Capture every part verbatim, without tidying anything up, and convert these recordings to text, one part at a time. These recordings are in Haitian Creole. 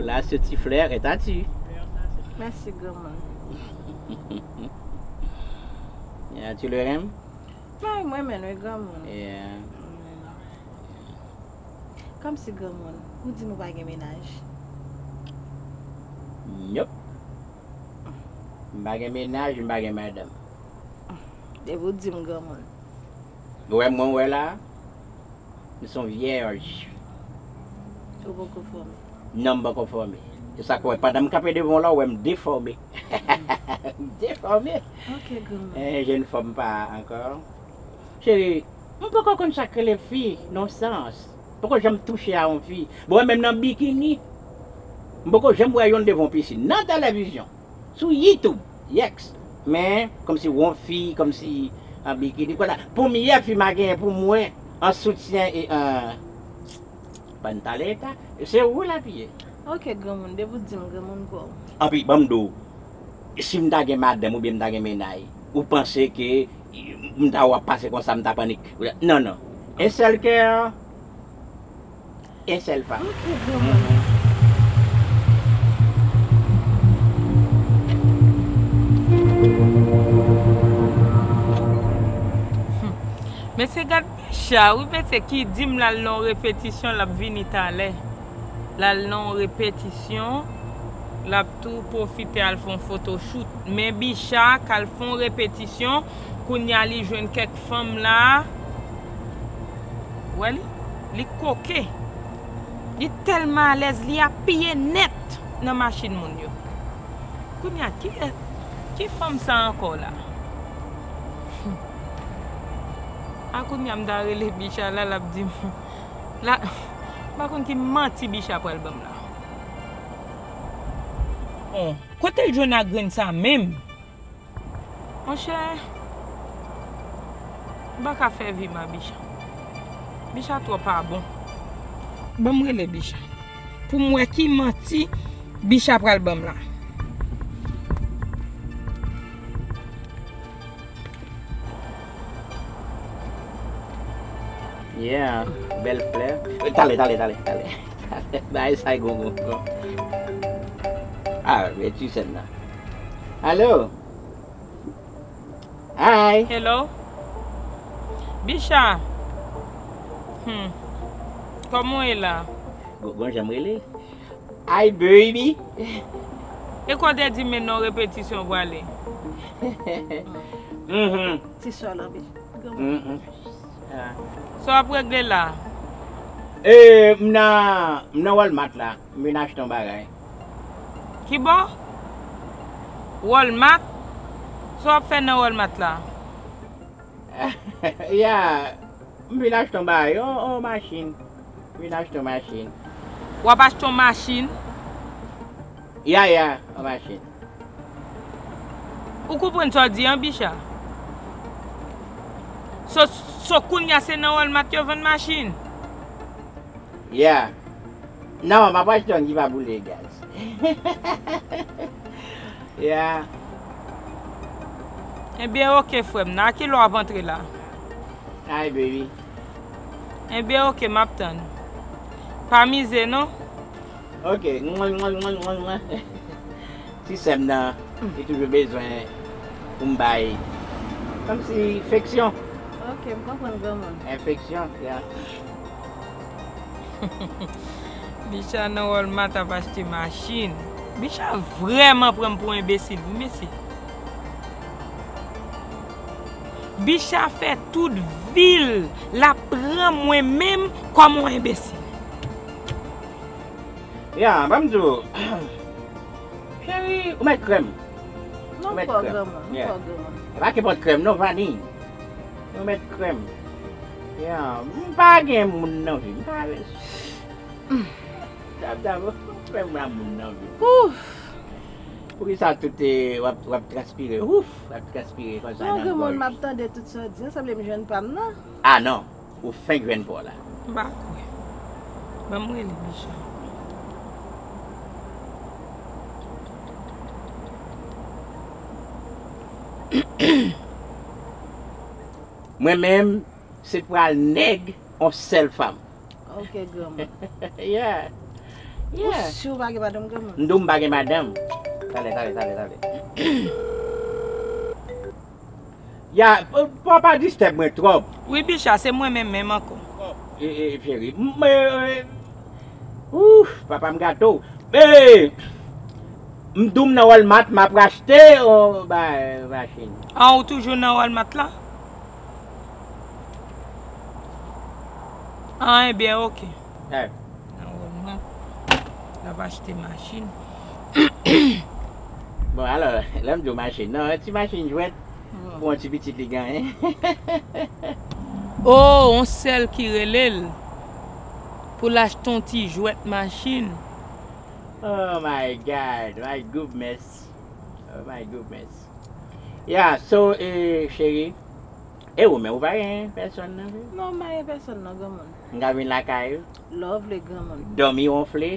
Là, ce petit flair est à tu. Mèsi, granmoun. Yeah, tu le renmen? Ay, mwen menm, wi, granmoun. Yeah. Kòmsi, granmoun, ou di m ou pa gen mennaj? Nope. M pa gen mennaj, m pa gen madanm. Depi w di m granmoun. Ou wè mwen, ou wè la, m se yon vyèj. Ou poko fòme? Non, m poko fòme. Se sa k wè, pandan m kanpe devan w la, ou wè m defòme. M defòme. Ok, granmoun. Eh, je ne forme pas encore. Cheri, m poko konn sa k rele fi, nan sans. M poko janm touche a yon fi. Bon, menm nan bikini, m poko janm wè youn devan yon pisin. Nan televizyon, sou YouTube, yèks. Men, kòmsi yon fi, kòmsi an bikini. Konsa, premyè fi m a genyen pou mwen, an soutyen e an pantaleta, se ou l ap ye. Ok, granmoun, depi w di m granmoun, m kwè w. Anpi, ban m di w, si m ta gen madanm oubyen m ta gen mennaj, ou panse ke m ta w ap pase konsa, m ta pannik? Non, non. Un seul cœur, un seul femme. Ok, granmoun. Mesye, gad Bicha, wi, mesye, ki di m l al nan yon repetisyon, l ap vini talè. L al nan yon repetisyon, l ap tou pwofite al fè yon fotochout. Men Bicha k al fè yon repetisyon, kounye a li jwenn kèk fanm la. Wè li? Li koke. Li tèlman alèz, li apiye nèt nan machin moun yo. Kounye a, ki, ki fanm sa ankò la? A kounye a m ta rele Bicha la, l ap di m, la, m pa konn ki manti Bicha pral ban m la. Bon, kote l jwenn a grenn sa menm? Monchè, m pa ka fè vi m a Bicha. Bicha twò pa bon. Ban m rele Bicha. Pou m wè ki manti Bicha pral ban m la. Yeah, bèl flè. Talè, talè, talè, talè. Talè. Bagay sa e gongon. Ah, men ti sèn nan. Alo? Hi. Hello. Bicha. Hmm. Kòman w ye la? Gon, gon jan m rele. Hi, baby. E kote di men non repetisyon prale? Mhm. Ti sò lan, Bicha. Mhm. Ah. Sa w ap regle la? E, m nan, m nan Walmart la. M vin achte yon bagay. Kibò? Walmart? Sa w ap fè nan Walmart la? Ya, m vin achte yon bagay, yon, yon machin. M vin achte yon machin. W ap achte yon machin? Ya, ya, yon machin. Ou konprann sa w di an, Bicha? So, so kounye a se nan Walmart yo vann machin? Yeah. Non, m ap achte yon ki pa boule gaz. Yeah. Ebyen, oke, frè m nan. A kilè w ap antre la? Hi, baby. Ebyen, oke, m ap tann. Pa mize, non. Oke. Ti sè m nan, li toujou bezwen pou m bay kòmsi feksyon. Oke, m konprann, granmoun. Enfeksyon, ya. Bicha nan Walmart ap achte machin. Bicha vrèman pran m pou enbesil, wi, mesye. Bicha fè tout vi l, l ap pran mwen menm kòm yon enbesil. Ya, ban m di w. Cheri, ou mèt krèm. Non, m pa granmoun, m pa granmoun. E pa kenpòt krèm, non, vaniy. Ou mèt krèm. Ya, m pa gen moun nan vi m. M pa vle. Dab, dab, ou fè m la moun nan vi m. Ouf! Poukisa tout, eh, w ap, w ap transpire? Ouf! W ap transpire konsa nan gòj. Non, granmoun, m ap tande tout sa w di an, sanble m jwenn pa m nan. Ah, non. Ou fenk jwenn pa w la. M pa kwè. Ban m rele Bicha. Mwen menm, se pral nèg yon sèl fanm. Ok, granmoun. Yeah. Ou si w pa gen madanm, granmoun? M di w m pa gen madanm. Talè, talè, talè, talè. Ya, pa, pa distèb mwen twòp. Wi, Bicha, se mwen menm menm ankò. E, e, cheri, m, e, e, ouf, papa m gato. E, m di w m nan Walmart, m ap achte yon ba, machin. An, ou toujou nan Walmart la? An, ebyen, oke. Nan Walmart, l ap achte machin. Bon, alò, lè m di w machin, non, yon ti machin jwèt pou yon ti pitit li genyen. Oh, yon sèl ki rele l pou l achte yon ti jwèt machin. Oh my God, my goodness. Oh my goodness. Yeah, so, eh, cheri, e ou menm, ou pa gen pèsòn nan, vi? Non, m pa gen pèsòn nan, granmoun. M ka vin lakay ou? Lè w vle, granmoun. Dòmi wonfle?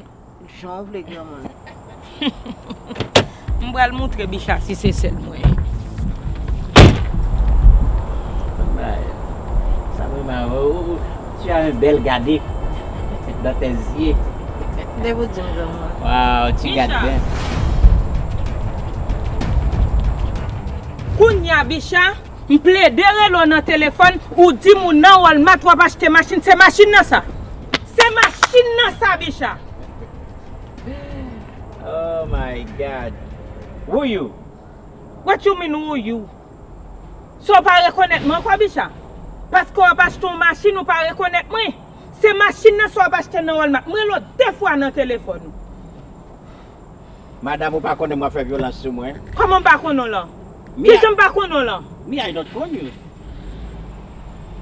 Jan w vle, granmoun. M pral moutre Bicha si se sèl mwen. Bay. Sa vrèman, oh, oh, oh, tu as un bel gade dans tes yeux. Depi w di m granmoun. Waw, ti gad ben. Kounye a, Bicha, m plede rele w nan telefòn, ou di m ou nan Walmart, w ap achte machin. Se machin nan sa. Se machin nan sa, Bicha. Oh my God. Who you? What you mean, who you? So w pa rekonèt mwen ankò, Bicha? Paske w ap achte yon machin, ou pa rekonèt mwen. Se machin nan sa w ap achte nan Walmart. Mwen rele w de fwa nan telefòn ou. Madanm, ou pa konnen m w ap fè vyolans sou mwen? Kòman m pa konnen w lan? Kijan m pa konnen w lan? Me, I don't know you.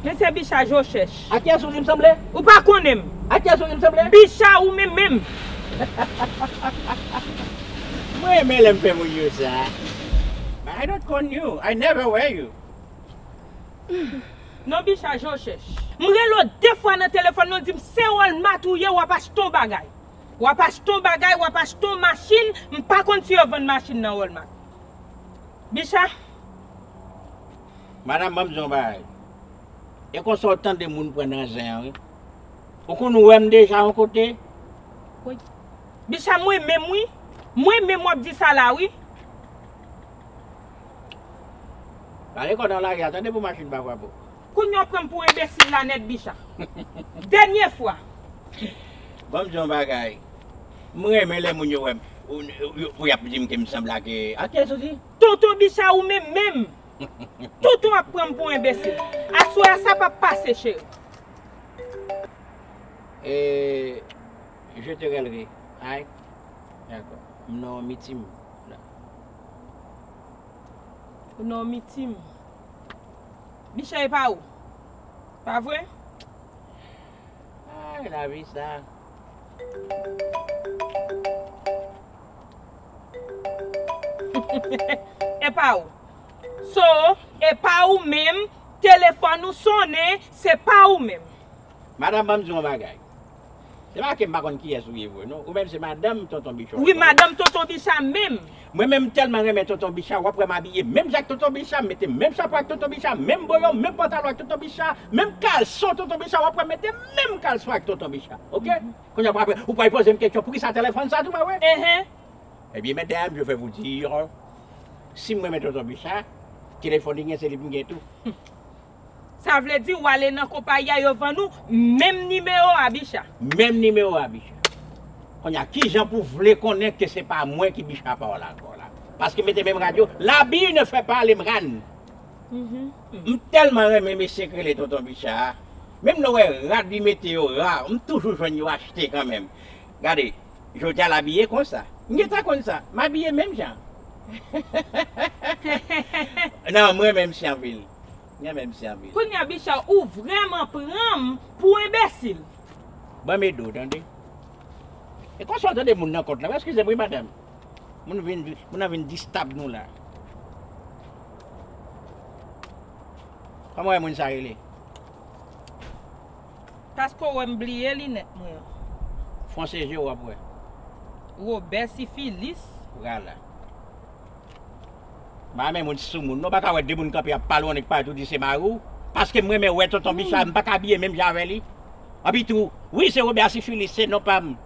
Men se Bicha je w chèch. A kiyès ou di m sanble? Ou pa konnen m. A kiyès ou di m sanble? Bicha ou menm menm. Mwen renmen lè m fè moun yo sa. But I don't know you. I never wear you. Non, Bicha je w chèch. M rele w de fwa nan telefòn nan, w di m se Walmart ou ye, w ap achte yon bagay. W ap achte yon bagay, w ap achte yon machin, m pa konn si yo vann machin nan Walmart. Bicha. Madanm, ban m di w yon bagay. E konsa w tande moun pran nan zen an, wi. Ou konn wè m deja yon kote? Woy. Bicha, mwen menm, wi. Mwen menm w ap di sa la, wi. Gade kò nan lari a, tande pou machin pa frape w. Kounye a w pran m pou enbesil la nèt, Bicha. Dènye fwa. Ban m di w yon bagay. M renmen lè moun yo wè m, ou, ou, ou y ap di m ke m sanble ak, a kiyès ou di? Tonton Bicha ou menm menm. Tonton ap pran m pou enbesil. Aswè a sa p ap pase, cheri. E, je te relerai. Ay. Dakò. M nan yon mitim la. Ou nan yon mitim. Bicha e pa ou. Pa vre? Ay, lavi sa. E pa ou. So, e pa ou menm, telefòn ou sonnen, se pa ou menm. Madanm, ban m di w yon bagay. Se pa ke m pa konn kiyès ou ye vre, non. Ou menm se madanm Tonton Bicha. Wi, madanm Tonton Bicha menm. Mwen menm, m tèlman renmen Tonton Bicha, w ap wè m abiye menm jan ak Tonton Bicha, m mete menm chapo ak Tonton Bicha, menm boyon, menm pantalon ak Tonton Bicha, menm kalson Tonton Bicha, w ap wè m mete menm kalson ak Tonton Bicha. Oke? Kounye a, apre, ou pral poze m kesyon, poukisa telefòn sa tou, pa vre? Enhen. Ebyen, medam, je vais vous dire, si m renmen Tonton Bicha, telefòn li gen, se li pou m gen tou. Sa vle di, w ale nan konpayi a, yo vann ou menm nimewo a, Bicha. Menm nimewo a, Bicha. Kounye a, kijan pou vle konnen ke se pa mwen ki Bicha pa w la ankò la? Paske mete menm rad yo, l'habit ne fait pas le moine. M tèlman renmen mesye k rele Tonton Bicha a. Menm lè w wè rad li mete yo ra, m toujou jwenn yo achte kanmenm. Gade, jodi a l abiye konsa. M gentan konn sa. M abiye menm jan. Non, m renmen misye anpil. M renmen misye anpil. Kounye a, Bicha, ou vrèman pran m pou enbesil. Ban m ede w, tande. E konsa w tande moun nan kont la. Eskize m, wi, madanm. Moun vin, moun nan vin distab nou la. Kòman w wè moun sa rele? Paske w wè m bliye linèt mwen an. Fon seje w ap wè. Wobè Sifilis. Vwala. M pa renmen moun sou moun. Non, w pa ka wè de moun kanpe ap pale w annik parèt ou di se mari w. Paske m renmen wè Tonton Bicha, m pa ka abiye menm jan avè li. Anpi tou, wi, se Wobè Sifilis, se non pa m.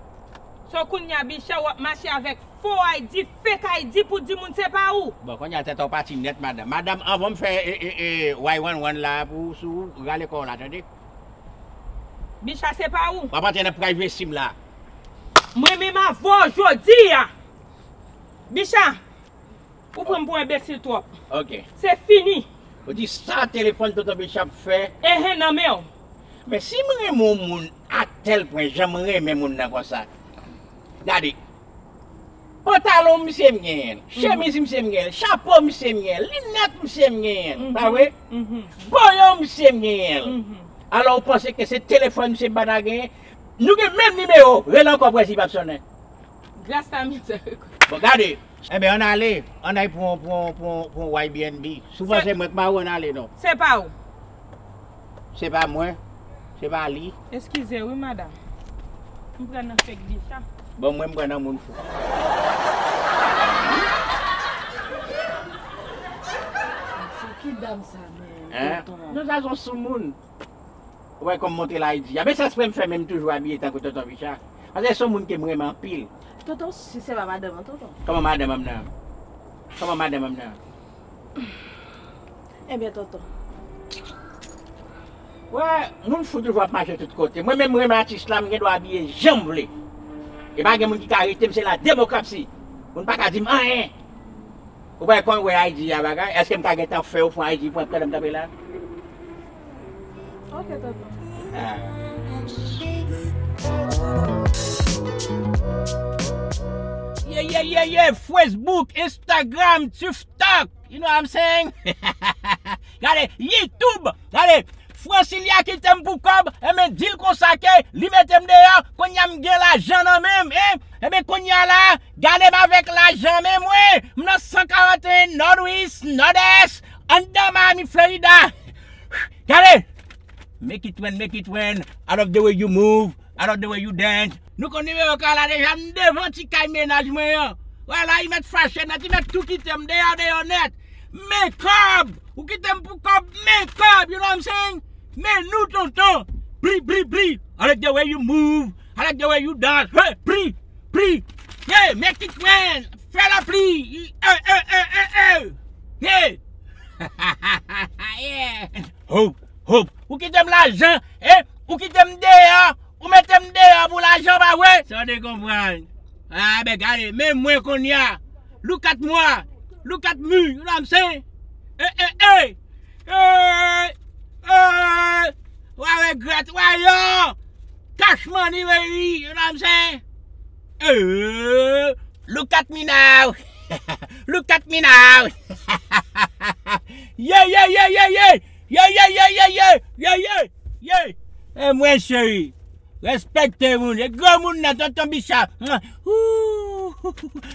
So kounye a, Bicha, w ap mache avèk fo I D, fake I D pou di moun se pa ou. Bon, kounye a tèt ou pati nèt, madanm. Madanm, anvan m fè e, e, e, way wan wan la pou ou, sou ou, rale kò w la, tande? Bicha, se pa ou. W ap antre nan privacy m la. Mwen menm avè w jodi a. Bicha, ou pran m pou enbesil twòp. Ok. Se fini. Ou di sa telefòn Tonton Bicha ap fè? Enhen, nan men w. Men si m renmen yon moun a tèl pwen, jan m renmen moun nan konsa. Gade. Pantalon misye m genyen l. Chemiz misye m genyen l. Chapo misye m genyen l. Linèt misye m genyen l. Pa vre? Boyo misye m genyen l. Alò ou panse ke se telefòn misye m pa ta genyen? Nou gen menm nimewo. Rele ankò, prèzi p ap sonnen. Gras a mizèrikòd. Bon, gade. Enben, ann ale. Ann al pran, pran, pran, pran Y B N B. Si w panse mwen k mari w, ann ale non. Se pa ou. Se pa mwen. Se pa li. Eskize wi, madanm. M pran nan fake Bicha. Bon, mwen, m pran nan moun fou. Se ki dam sa menm, tonton? Non, sa se yon soumoun. Ou wè kòm monte la, li di, a, men sa espre m fè, men m toujou abiye tankou Tonton Bicha. Paske se yon moun ke m renmen anpil. Tonton, si se pa madanm an, tonton. Kòman madanm an nan? Kòman madanm an nan? Ebyen, tonton. Wè, moun fou toujou ap mache tout kote. Mwen menm, m renmen atis la, m gen dwa abiye jan m vle. E pa gen moun ki ka arete m, se la demokrasi. Moun pa ka di m anyen. Ou pa konn wè I D a bagay? Èske m ka gentan fè w fon I D pou w ap tande m kanpe la? Ok, tonton. Ah. Yeah, yeah, yeah, yeah. Facebook, Instagram, TikTok. You know what I'm saying? Gade, YouTube. Gade, Francilien kite m pou kòb, enben di l konsa ke li mete m deyò, kounye a m gen lajan nan men m, en? Enben kounye a la, gade m avèk lajan men mwen, m nan san karanteyen Northwest, Nòdès, anndan Miami, Florida. Gade, make it rain, make it rain, I love the way you move, I love the way you dance. Nou konn nimewo kay la deja, m devan ti kay mennaj mwen an. Wè la, li mèt fache nèt, li mèt tou kite m deyò, deyò nèt. Men kòb! Ou kite m pou kòb, men kòb, you know what I'm saying? Men nou, tonton. Bri, bri, bri. I like the way you move. I like the way you dance. Hey, bri, bri. Yeah, make it rain. Fè lapli. Eh, eh, eh, eh, eh. Yeah. Yeah. Hop, hop. Ou kite m lajan, eh? Ou kite m deyò. Ou mete m deyò pou lajan, pa vre? Sa w te konprann. Ah, ben, gade, men mwen kounye a. Look at moi. Look at me. You know what I'm saying? Eh, eh, eh. Eh, eh. Wa regrèt, wa yo. Cash money, baby. You know what I'm saying? Eh, look at me now. Look at me now. Yeah, yeah, yeah, yeah, yeah. Yeah, yeah, yeah, yeah, yeah. Yeah, yeah, yeah. Eh, mwen, cheri. Respekte moun. E granmoun nan, tonton Bicha. Ooh,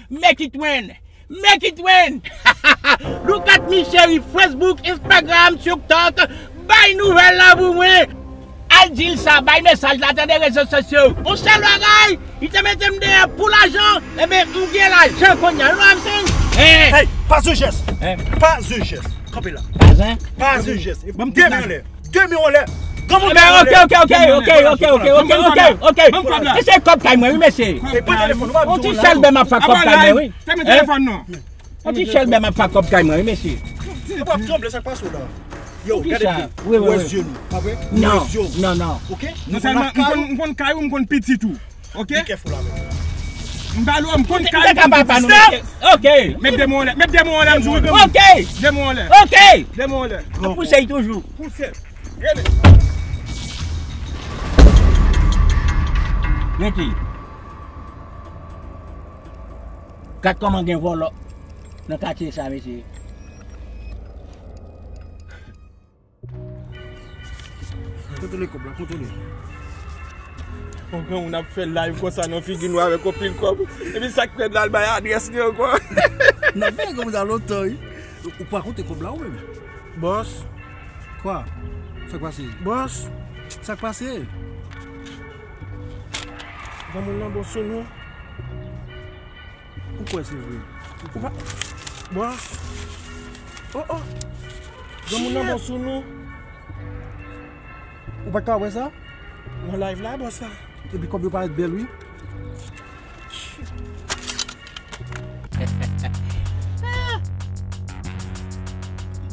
make it rain. Make it rain. Look at me, cheri. Facebook, Instagram, TikTok. Bay nouvèl la pou mwen. Al di l sa, bay mesaj la, tande rezo sosyo. Yon sèl bagay, li te mete m deyò pou lajan, enben, m gen lajan kounye a. You know what I'm saying? Eh. Hey, pas un geste. Eh. Pas un geste. Kanpe la. Pas un? Pas un geste. Ban m tout lajan. De men anlè. De men anlè. Granmoun, de men anlè. Ok, ok, ok, ok, ok, ok, ok, ok, ok. Ban m kòb la. Mesye, kòb kay mwen, wi, mesye. E pran telefòn, ou pa bezwen la. On ti chèlbè m ap fè kòb kay mwen, wi. Fèmen telefòn nan. On ti chèlbè m ap fè kòb kay mwen, wi, mesye. Ou p ap tranble, sa k pase w la? Yo, gade byen. Wi, wi, wi. Ou wè zye nou, pa vre? Non, non, non. Ok? Non sèlman m konn, m konn kay ou, m konn pitit ou. Ok? Be careful avè m. M pale w, m konn kay ou, m konn pitit ou. Ok. Met de men anlè, met de men anlè, m di w. Ok. De men anlè. Ok. De men anlè. Ap pouse l toujou. Pouse. Rele. Rete. Gad kòman gen vòlò nan katye sa, mesye. Kontwole kòb la, kontwole. Yon granmoun ap fè live konsa nan figi nou avèk yon pil kòb. Epi sa k fè l al bay adrès li ankò. N ap veye granmoun sa lontan, wi. Ou pa konte kòb la, ou menm? Bòs. Kwa? Sa k pase? Bòs. Sa k pase? Granmoun nan bon sou nou. Ou kwè se vre? Ou pa. Bòs. Oh, oh. Granmoun nan bon sou nou. Ou pa t ka wè sa? Nan live la, bòs la. Epi kòb yo parèt bèl, wi.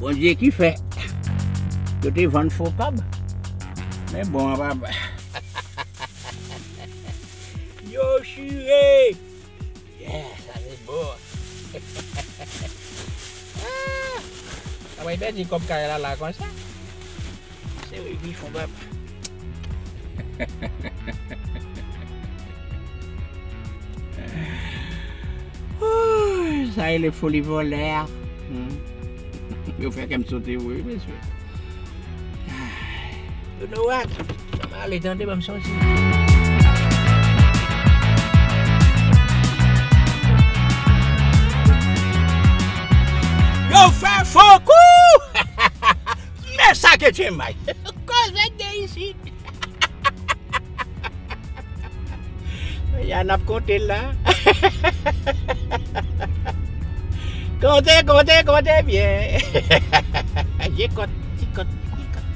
Bondye ki fè. Yo te vann fo kòb. Men bon, an papa. Yo chire. Yeah, sa se bon. Ah! Sa mwen pèdi kòb kay la la konsa. Se wi, wi, fon bab. Ooh, sa e le foli vòlè a. Hmm. Yo fè kè m sote vre, mesye. You know what? Ban m ale tande, ban m soti. Yo fè fo kou! Men sa ke Djemay. Koze k gen isit. Ya n ap konte l la. Konte, konte, konte byen. Je kòt, ti kòt, ti kòt.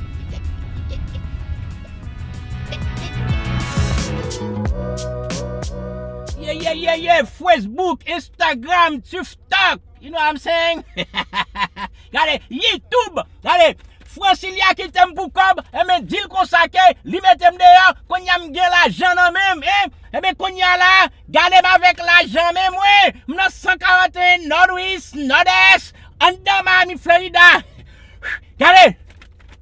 Yeah, yeah, yeah, yeah. Facebook, Instagram, TikTok. You know what I'm saying? Gade, YouTube. Gade, Francilien kite m pou kòb, enben, di l konsa ke li mete m deyò, kounye a m gen lajan nan men m, en? Enben, kounye a la, gade m avèk lajan men mwen, m nan san karanteyen Northwest, Nord-Est, anndan Miami, Florida. Gade!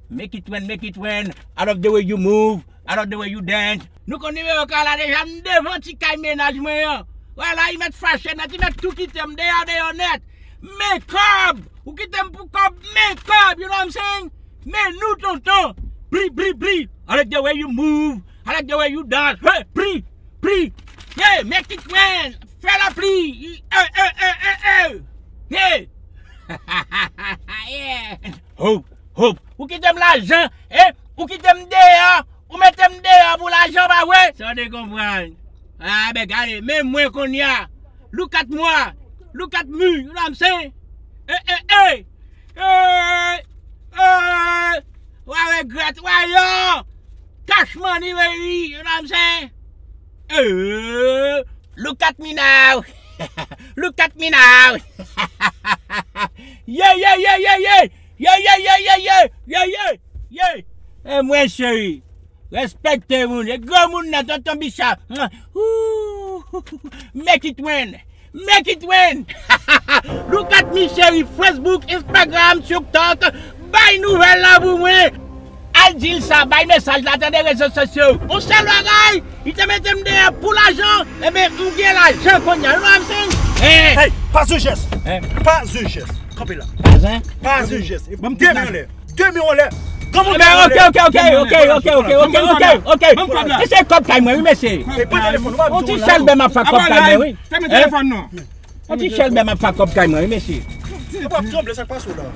Make it rain, make it rain, I love the way you move, I love the way you dance. Nou konn nimewo kay la deja, m devan ti kay mennaj mwen an. Wè la, li mèt fache nèt, li mèt tou kite m deyò, deyò nèt. Men kòb! Ou kite m pou kòb, men kòb! You know what I'm saying? Men nou, tonton! Bri, bri, bri! I like the way you move! I like the way you dance! Hey, bri! Bri! Yeah, make it rain! Fè lapli! Hey, hey, hey, hey, hey! Yeah! Yeah! Ho, ho! Ou kite m lajan, eh? Ou kite m deyò, ou mete m deyò pou lajan, pa vre? Sa w te konprann. Ah, ben, gade, men mwen kounye a. Look at moi. Look at me. You know what I'm saying? Eh, eh, eh. Eh, eh. Wa regret, wa yo. Cash money, baby. You know what I'm saying? Eh, look at me now. Look at me now. Yeah, yeah, yeah, yeah, yeah. Ye, ye, ye, ye, ye, ye, ye, ye. E mwen cheri, respekte moun. E granmoun nan tonton Bicha. Ooh, make it rain. Make it rain. Look at me, cheri. Facebook, Instagram, TikTok. Bay nouvèl la pou mwen. Al di l sa, bay mesaj la, tande rezo sosyo. Yon sèl bagay, li te mete m deyò pou lajan, enben, m gen lajan kounye a. You know what I'm saying? Eh. Hey, pa yon jès. Eh. Pa yon jès. Kanpe la. Pa yon jès. Ban m tout lajan. De men anlè. De men anlè. Granmoun, de men anlè. Ok, ok, ok, ok, ok, ok, ok, ok, ok. Mesye, kòb kay mwen, wi, mesye. E pa telefòn, ou pa di yon ti sèl bè m ap fè kòb kay mwen, wi. Fèmen telefòn non. Yon ti sèl bè m ap fè kòb kay mwen, wi, mesye. Ou p ap tranble, sa k pase w la?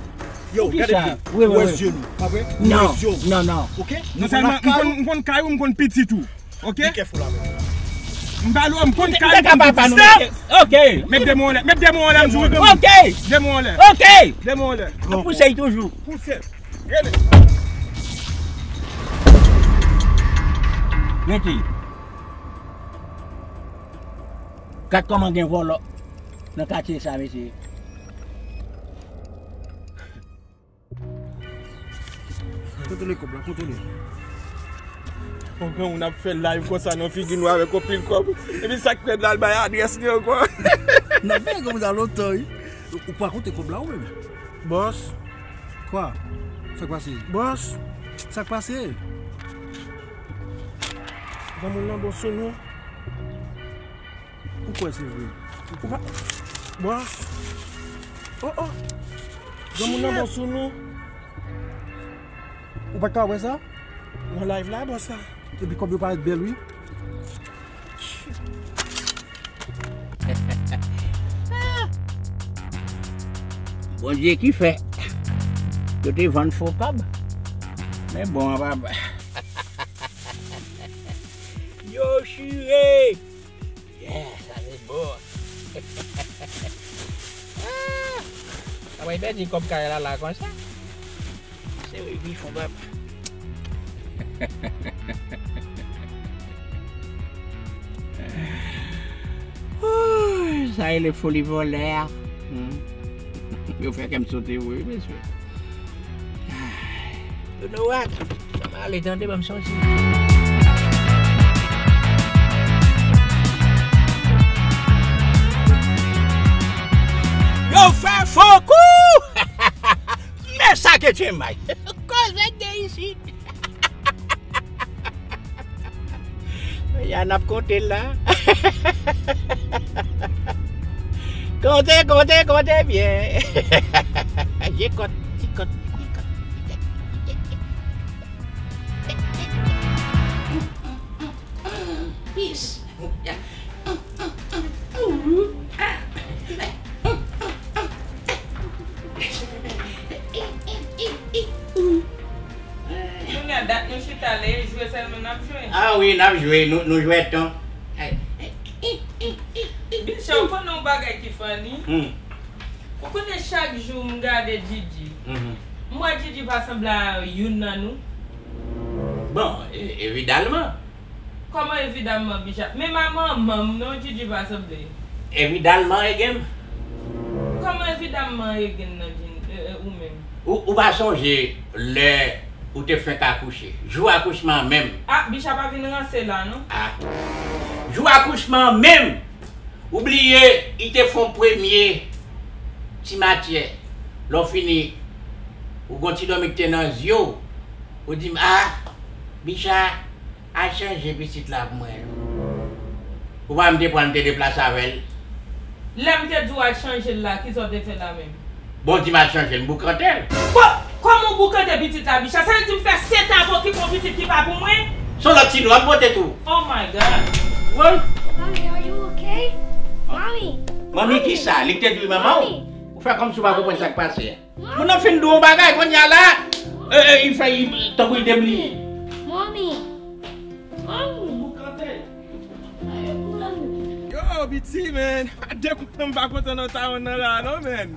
Yo, gade byen. Ou wè zye nou, pa vre? Ou wè zye w. Non, non, non. Ok? Nou sèlman, m konn, m konn kay ou, m konn pitit ou. Ok? Be careful avè m. M ba l ou, m konn kay ou, m konn pitit ou. Ok. Met de men anlè, met de men anlè, m di w. Ok. De men anlè. Ok. De men anlè. Ap pouse l toujou. Pouse. Rele. Rete. Gad kòman gen vòlò nan katye sa, mesye. Kontwole kòb la, kontwole. Yon granmoun ap fè live konsa nan figi nou avèk yon pil kòb. Epi sa k fèt la, l bay adrès li ankò. N ap veye granmoun sa lontan, wi. Ou pa konte kòb la, ou menm? Bòs. Kwa? Sa k pase? Bòs. Sa k pase? Granmoun nan bon sou nou. Ou kwè se vre? Ou pa. Bòs. Oh, oh. Granmoun nan bon sou nou. Ou pa t ka wè sa? Nan live la, bòs la. Epi kòb yo parèt bèl, wi. Bondye ki fè. Yo te vann fo kòb. Men bon, an papa. Yo chire! Yeah, sa se bon. Ah! Sa mwen pèdi kòb kay la la konsa. Se wi, wi, fon bab. Ooh, Sa rele foli vòlè a. Hmm. Yo fè kè m sote vre, wi, mesye. Dodo Wax, sa m ale tande, ban m sonje. Yo fè fo kou! Men sa ke tchenmay. Koze de isit. Ya n ap konte l la. Konte, konte, konte byen. Je kont, ti kont, ti kont. Peace. Kounye a dat nou chita la, e jwe sèlman n ap jwe. Ah wi, n ap jwe, nou, nou jwèt tou. Bicha, ou konnen yon bagay ki funny? Hmm. Ou konnen chak jou m gade Djidji, mhm, m wè Djidji pa sanble a youn nan nou. Bon, e- evidalman. Kòman evidamman, Bicha? Menm a manman m non, Djidji pa sanble. Evidalman, Egen. Kòman evidamman, Egen nan, Djin- e- e- ou menm? Ou, ou pa sonje lè ou te fenk akouche? Jou akouchman an menm. Ah, Bicha pa vin ranse la non. Ah. Jou akouchman an menm. Ou bliye, li te fè yon premye ti matyè. Lè w fini, ou gon ti dòmi ki te nan zye w. Ou di m, ah, Bicha, al chanje pitit la pou mwen non. Ou pa wè m te pran l, m te deplase avè l. Lè m te di w al chanje l la, kisa w te fè la menm? Bon, di m al chanje l, m boukante l. Bon, kòman w boukante pitit la, Bicha? Sa vle di m fè sèt an ap okipe yon pitit ki pa pou mwen? Se yon lòt ti nwa m pote tou. Oh my God. Wi. Mommy, are you okay? Mommy. Manmi ki sa? Li k te di wi manman w? Mommy. Ou fè kòmsi w pa konprann sa k pase a. Mommy. Moun nan fin di w yon bagay, kounye a la, e, e, li fè, li, tankou li te bliye. Mommy. Mommy. Yo, B T, man. De kontan m pa kontan nan tawon nan la, non, man.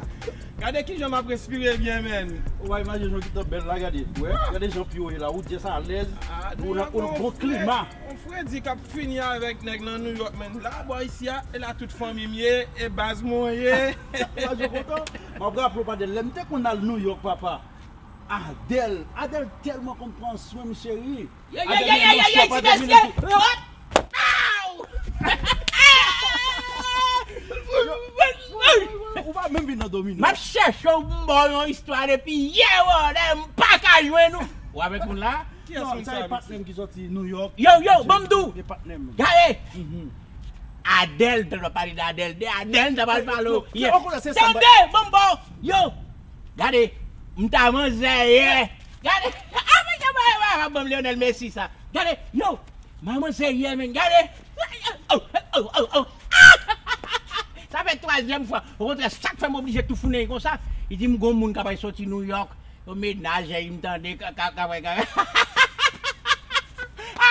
Gade kijan m ap respire byen, man. Ou pa imajine jan ki tan bèl la, gade. Wè, gade jan pye w ye la. Ou just alèz. Ah, ou nan yon bon klima. On fredi k ap fini avèk nèg nan New York, man. La, bò isi a, e la tout fanmi m ye, e baz mwen ye. Baz yo kontan. M ap raple w, pa de lè m te konn al New York, papa. Adèl, Adèl tèlman konn pran swen m, cheri. Yo, yo, yo, yo, yo, yo, ti mesye! Yo, aw! Ou pa menm vin nan domino. M ap chèche w pou m ba w yon istwa depi yè, brother, m pa ka jwenn ou. Ou avèk moun la? Non, sa e patnè m ki sòti New York. Yo, yo, ban m di w. Gade! Adèl, tande w ap pale de Adèl, de Adèl, m ta pral pale w. Tande, ban m ba w. Yo! Gade, m ta manzè yè. Gade, a, men, yo, yo, yo, yo, ban m Lionel Messi sa. Gade, yo, m a manzè yè, men, gade. Oh, oh, oh, oh. Sa fè twazyèm fwa. Okontrè, sa k fè m oblije toufounen konsa. Li di m gon moun k ap soti New York. Yo mennaj li, m tande, ka, ka, ka, ka.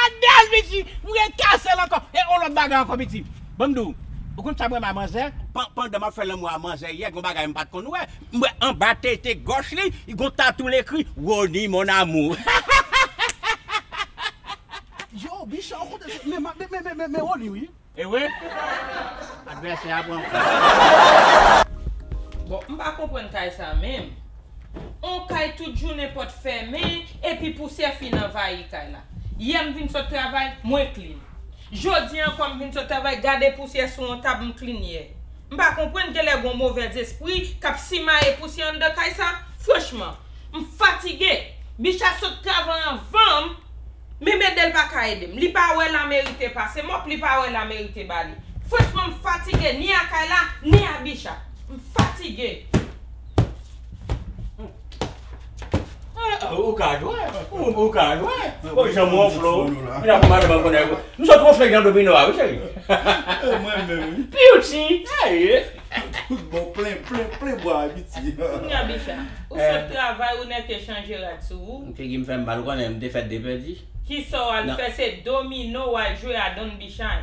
Adèl, piti, m rekase l ankò. E yon lòt bagay ankò, piti. Ban m di w, ou konn sa m renmen a manzè? Pan- pandan m ap fè lanmou a manzè yè, gon bagay m pa t konn wè. M wè anba tete gòch li, li gon tatou l ekri Rony mon amour. Yo, Bicha, ou konn sa, men, men, men, men, men, men Rony, wi. E wi. Advèsè a pran kou. Bon, m pa konprann kay sa menm. On kay tout jounen pòt fèmen, epi pousyè fin anvayi kay la. Yè m vin sot travay, mwen clean. Jodi a ankò m vin sot travay, gade pousyè sou on tab, m clean yè. M pa konprann, genlè gon movèzespri k ap simaye pousyè anndan kay sa. Franchman, m fatige. Bicha sot travay anvan m. Menm ede l pa ka ede m. Li pa wè la merite pase mòp, li pa wè la merite bale. Franchman, m fatige ni a kay la, ni a Bicha. M fatige. Ah, ou ka jwe, ou, ou ka jwe. Bon, jan mwen flou. Mwen ap madan mwen konnen. M sot wonfle jan domino a, wi, cheri. Mwen menm, wi. Beauty, hey. Bon, plen, plen, plen bwa, Abiti. Kounye a, Bicha, ou sot travay, ou nèke chanje rad sou ou. Figi m fè m mal, ou konnen m te fèt de pèdi. Kisa w al fè, se domino w al jwe a Don Bichay.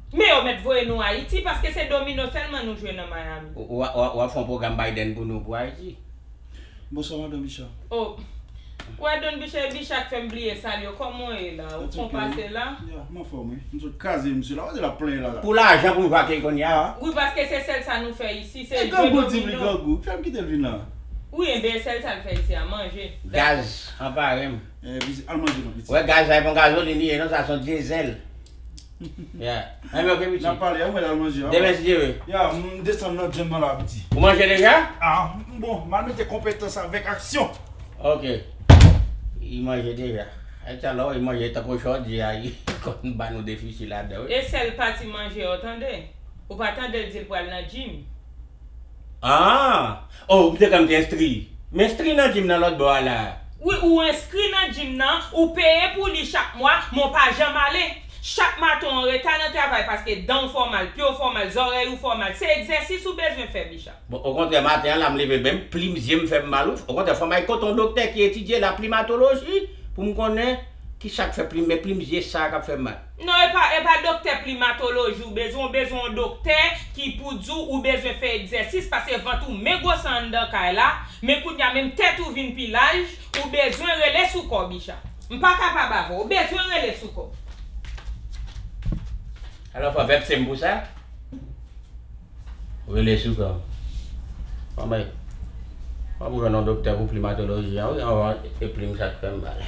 Men yo mèt voye nou Ayiti, paske se domino sèlman nou jwe nan Miami. W, w, w, w ap fè yon pwogram Biden pou nou pou Ayiti? Bonswa, madan Bicha. Oh, Wè Don Bicha, Bicha k fè m bliye sal yo. Kòman w ye la? Ou fon pase la? Ya, m anfòm, wi. M sot kraze misye la. Wè l ap plenyen la, la. Pou lajan pou m jwake kounye a. Wi, paske se sèl sa nou fè isi. Se jwe grangou li grangou. Fè m kite l vin la. Wi, enben, sèl sa l fè isi a, manje. Gaz, anpare m. Al manje non, pitit. Wè, gaz la, e pa yon gazolin li ye, non, sa se yon dyezèl. Ya. Anben, oke, pitit. N ap pale, an mwen al manje. Demen, si Dye vle. Ya, m desann nan djèm nan la, pitit. Ou manje deja? Ah, bon, m al mete konpetans avèk aksyon. Oke. Li manje deja. Ay, talè, li manje tankou chòdyè a, li konn ba nou defisi ladan, wi. E sèl pati manje yo, tande. Ou pa tande l di l pral nan djim? Ah! Oh, m te kwè m te enskri. M enskri nan djim nan lòt bò a la. Wi, ou enskri nan djim nan, ou peye pou li chak mwa, men w pa janm ale. Chak maten w anreta nan travay paske dan w fè w mal, pye w fè w mal, zòrèy ou fè w mal. Se egzèsis ou bezwen fè, Bicha. Bon, okontrè, maten an la, m leve, menm plim zye m fè m mal, wi. Okontrè, fò m al kote yon doktè ki etidye laplimatoloji pou m konnen ki sa k fè plim, men plim zye sa k ap fè m mal. Non, e pa, e pa doktè plimatoloji ou bezwen, ou bezwen yon doktè ki pou di w ou bezwen fè egzèsis, paske vant ou men gwosè anndan kay la, men kounye a menm tèt ou vin pi laj, ou bezwen rele sou kò w, Bicha. M pa kapab avè w, ou bezwen rele sou kò w. Alò, fò vèpse m pou sa? Rele sou kò m. Anmwey. Mwen pou jwenn yon doktè pou plimatoloji an, wi, anvan e plim sa k fè m mal.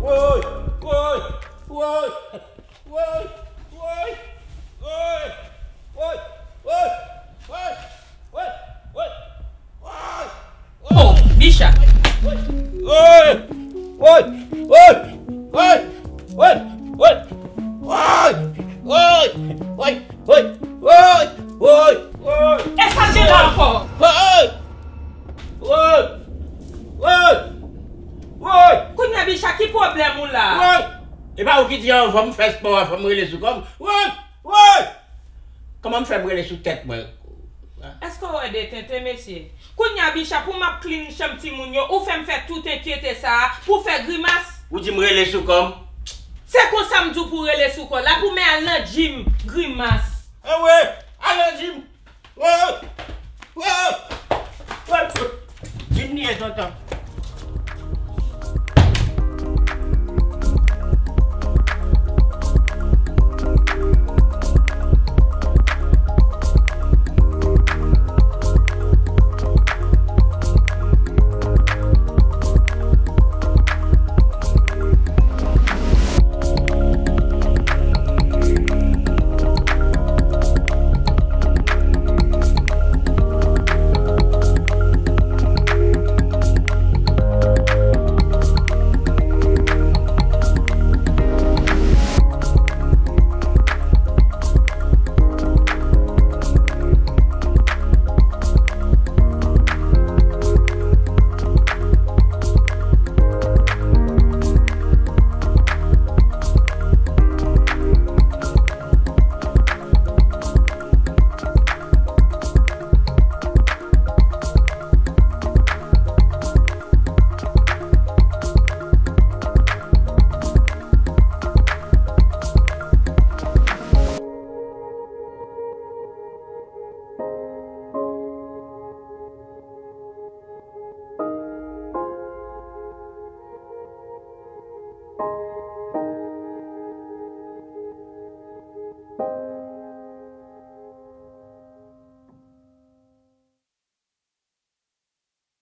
Woy! Woy! Woy! Woy! Woy! Woy! Woy! Woy! Woy! Woy! Woy! Woy! Woy! Oh, Bicha. Woy! Woy! Woy! E sa m gen la ankò? Woy! Woy! Woy! Woy! Kounye a, Bicha, ki pwoblèm ou la? Woy! E pa ou ki di anvan m fè spò a, fò m rele sou kò m? Woy! Woy! Kòman m fè m rele sou tèt mwen? Èske w wè de tenten, mesye? Kounye a, Bicha, pou m ap klin chanm timoun yo, ou fè m fè tout enkyete sa a pou w fè grimas? Ou di m rele sou kò m? Se konsa m di w pou w rele sou kò w. La pou men al nan djim, grimas. Anmwey, al nan djim. Woy! Woy! Woy! Djim li ye, tonton.